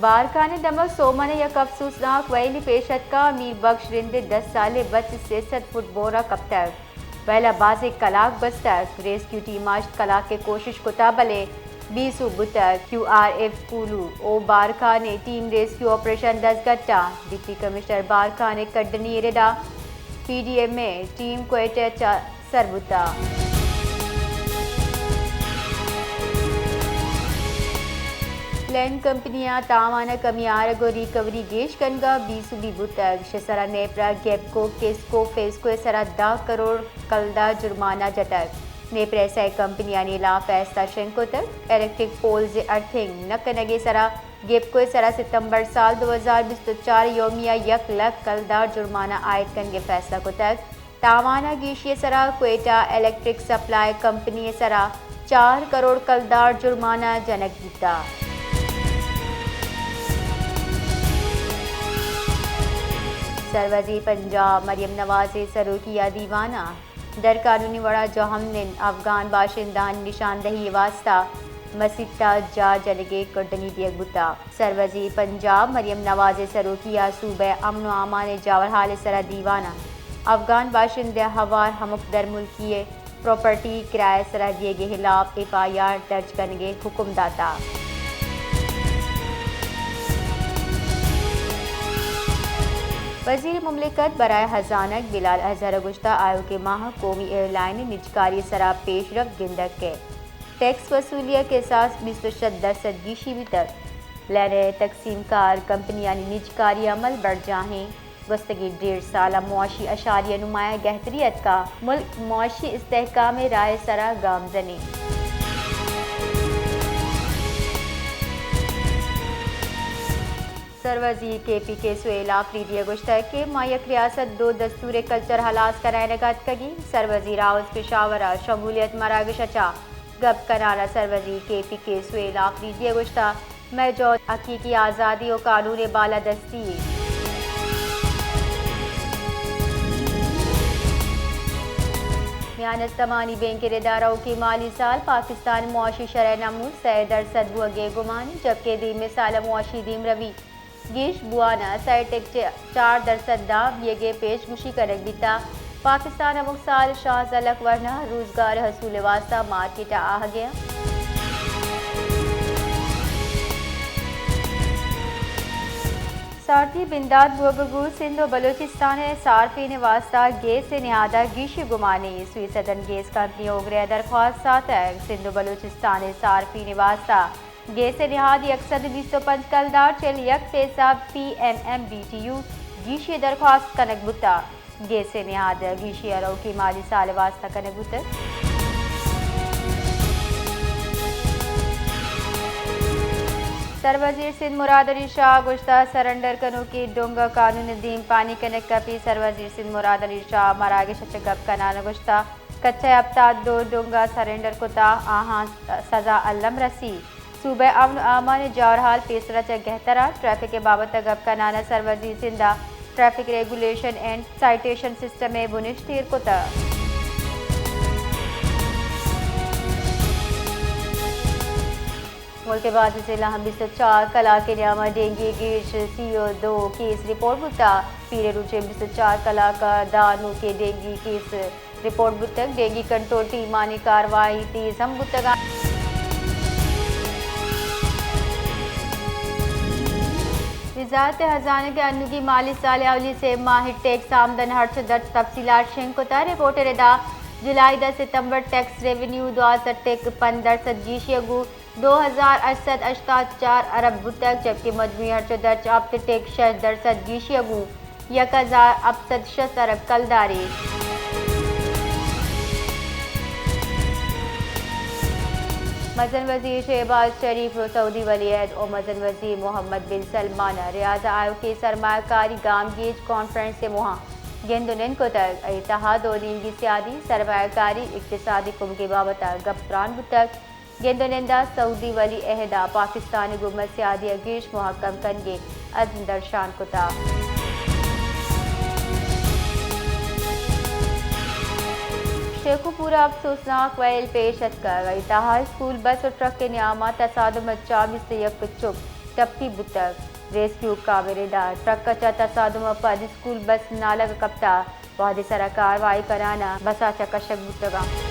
بارکھان ءِ دمگ سومن ءَ یک افسوسناک وئیلے پیش اتکا، میر بخش رند ءِ دس سالیں بچ سے سد فٹ بور ءَ کپتگ۔ وئیل ءَ بازیں کلاک گوستگ، ریسکیو ٹیم ءَ ہشت کلاک ءِ کوشش کتا بلے بے سوب بوتگ۔ کیو آر ایف کولو او بارکھان ءِ ٹیم ریسکیو آپریشن دزگٹ ءَ۔ ڈپٹی کمشنر بارکھان ءِ کڈنی ءِ ردا P D M A team Quetta ءَ چہ سر بوتگ۔ لینڈ کمپنی ءَ تاوان ءِ کمی آرگ ءُ ریکوری گیش کنگ ءَ بے سوبی بوتگ۔ شہ سرا نیپرا گیپکو کیسکو فیسکو ءِ سرا دہ کروڑ کلدار جرمانہ جتگ۔ نیپرا ءِ سئے کمپنیانی ہلاپ ءَ فیصلہ شنگ کتگ۔ الیکٹرک پولز ءِ ارتھنگ نہ کنگ ءِ سرا گیپکو ءِ سرا ستمبر سال دو ہزار بیست ءُ چار ءِ یومیہ یک لکھ کلدار جرمانہ عائد کنگ ءِ فیصلہ کتگ۔ تاوان ءِ گیشی ءِ سرا کوئٹہ الیکٹرک سپلائی کمپنی ءِ سرا چار کروڑ کلدار جرمانہ جنگ بوتگ۔ سروزیر پنجاب مریم نواز ءِ سروکی ءَ دیوان ءَ در قانونی وڑا جہمنند افغان باشندہانی نشاندہی ءِ واستہ مسیت ءَ جاہ جنگ ءِ کڈنی دیگ بوتگ۔ سروزیر پنجاب مریم نواز ءِ سروکی ءَ صوبہ ءِ امن ءُ امان ءِ جاورحال ءِ سرا دیوان ءَ افغان باشندہ ءَ ہوار ہمک درملکی ءِ پراپرٹی کرایہ ءِ سرا دیگ ءِ ہلاپ ایف آئی آر درج کنگ ءِ حکم داتگ۔ وزیر مملکت برائے ہزانگ بلال اظہر ءَ گوشتگ، آیوکیں ماہ ءَ قومی ایئرلائن ءِ نجکاری ءِ سرا پیشرفت گندگ کئیت۔ ٹیکس وصولی ءِ کساس بیست ءُ شش درسد گیشی بیتگ۔ لین ءِ تقسیم کار کمپنیانی نجکاری ءِ عمل برجاہیں۔ گوستگیں ڈیڑھ سال ءَ معاشی اشاری ءَ نمایاں گہتری اتکا، ملک معاشی استحکام ءِ راہ ءِ سرا گامزن انت۔ سروزیر کے پی کے سہیل آفریدی ءَ گوشتگ کہ ما یک ریاست دو دستور ءِ کلچر ہلاس کنائینگ ءَ اتکگیں۔ سروزیر ہاؤس پشاور ءَ شمولیت مراگش ءَ چہ گپ کنان ءَ سروزیر کے پی کے سہیل آفریدی ءَ گوشتگ، مئے جہد حقیقی آزادی ءُ قانون ءِ بالادستی یے۔ میان استمانی بینک ءِ ردا روکیں مالی سال پاکستان ءِ معاشی شرح نمو سئے درسد بوگ ءِ گمان، جبکہ دیمی سال ءَ معاشی دیمروی گیش بوان ءَ سئے ٹک چہ چار درسد داں بیگ ءِ پیش گوشی کنگ بیتگ۔ پاکستان ہمک سال شانزدہ لکھ ورنا روزگار ءِ حصول ءِ واستہ مارکیٹ ءَ آہگ ءَ انت۔ سارتی بندات بوگ ءَ گوں سندھ ءُ بلوچستان ءِ صارفین ءِ واستہ گیس ءِ نہاد ءَ گیشی گمانے۔ سوئی سدرن گیس کمپنی اوگرہ ءَ درخواست داتگ سندھ ءُ بلوچستان ءِ صارفین ءِ واستہ گیس ءِ نہاد یک سد بیست ءُ پنچ کلدار چل یک پیسہ P M M B T U گیشی ءِ درخواست کنگ بوتگ۔ گیس ءِ نہاد گیشی ءَ روکیں مالی سال ءِ واستہ کنگ بوتگ۔ سروزیر سندھ مراد علی شاہ ءَ گوشتگ، سرنڈر کنوکیں ڈونگ ءَ قانون ءِ دیمپانی کنگ کپیت۔ سروزیر سندھ مراد علی شاہ ءَ مراگش ءَ چہ گپ کنان ءَ گوشتگ، کچہ ءِ ہپتاد دو ڈونگ ءَ سرنڈر کتگ، آہاں سزا الم رسیت۔ صوبہ ءِ امن ءُ امان ءِ جاورحال پیسر ءَ چہ گہتر انت۔ ٹریفک ءِ بابت ءَ گپ کنان ءَ سروزیر سندھ ءَ ٹریفک ریگولیشن اینڈ سائیٹیشن سسٹم ءِ بنشت ایر کتگ۔ ملک ءِ بازیں ضلع ءَ بیست ءُ چار کلاک ءِ نیام ءَ ڈینگی ءِ گیش سی ءُ دو کیس رپورٹ بوتگ۔ پیریں روچ ءَ بیست ءُ چار کلاک ءَ دہ نوکیں ڈینگی کیس رپورٹ بوتگ۔ ڈینگی کنٹرول ٹیمانی کاروائی تیز ہم بوتگ انت۔ وزارت ہزانگ ءَ انوگیں مالی سال ءِ اولی سے ماہ ءِ ٹیکس آمدن ہرچ ءُ درچ ءِ تفصیلات شنگ کتگ۔ رپورٹ ءِ ردا جولائی ءِ دہ ستمبر ءَ ٹیکس ریونیو دوازدہ ٹک پنچ درسد گیشی ءَ گوں دو ہزار ہشت سد ہشتاد چار ارب بوتگ، جبکہ مجموعی ہرچ ءُ درچ ہپت ٹک شش درسد گیشی ءَ گوں یک ہزار ہپت سد شست ارب کلدارے۔ مزن وزیر شہباز شریف ءُ سعودی ولی عہد ءُ مزن وزیر محمد بن سلمان ءَ ریاض ءَ آیوکیں سرمایہ کاری گامگیج کانفرنس ءِ موہ ءَ گند ءُ نند کتگ۔ اے تہا دو نیمگی سیادی، سرمایہ کاری، اقتصادی کمک ءِ بابت ءَ گپ تران بوتگ۔ گند ءُ نند ءَ سعودی ولی عہد ءَ پاکستان ءِ گوما سیادی ءَ گیش مہکم کنگ ءِ عزم درشان کتگ۔ شیخوپور ءَ افسوسناک وئیل پیش اتکگ۔ اے تہا اسکول بس ءُ ٹرک ءِ نیام ءَ تصادم ءَ چہ بیست ءُ یک چک ٹپی بوتگ۔ ریسکیو کارمرد ءَ ٹرک ءَ چہ تصادم ءَ پد اسکول بس نالگ ءَ کپتگ، وھدے سر ءَ کاروائی کنان ءَ بس ءَ چہ کشگ بوتگ اَنت۔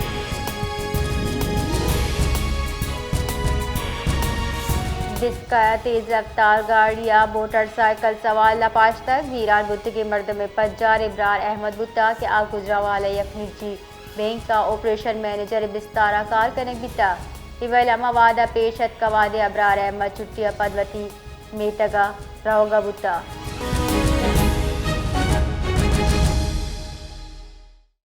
ڈسکہ ءَ تیز رفتار گاڑی ءَ موٹر سائیکل سوار لپاشتگ، بیران بوتگیں مردم ءِ پجار ابرار احمد بوتگ کہ آ گوجرانوالہ ءِ یک نجی بینک ءَ آپریشن منیجر ءِ بستار ءَ کار کنگ بیتگ۔ اے ویل ھما وھد ءَ پیش اتک کہ وھدے ابرار احمد چھٹی ءَ پد وتی میتگ ءَ روگ ءَ بوتگ۔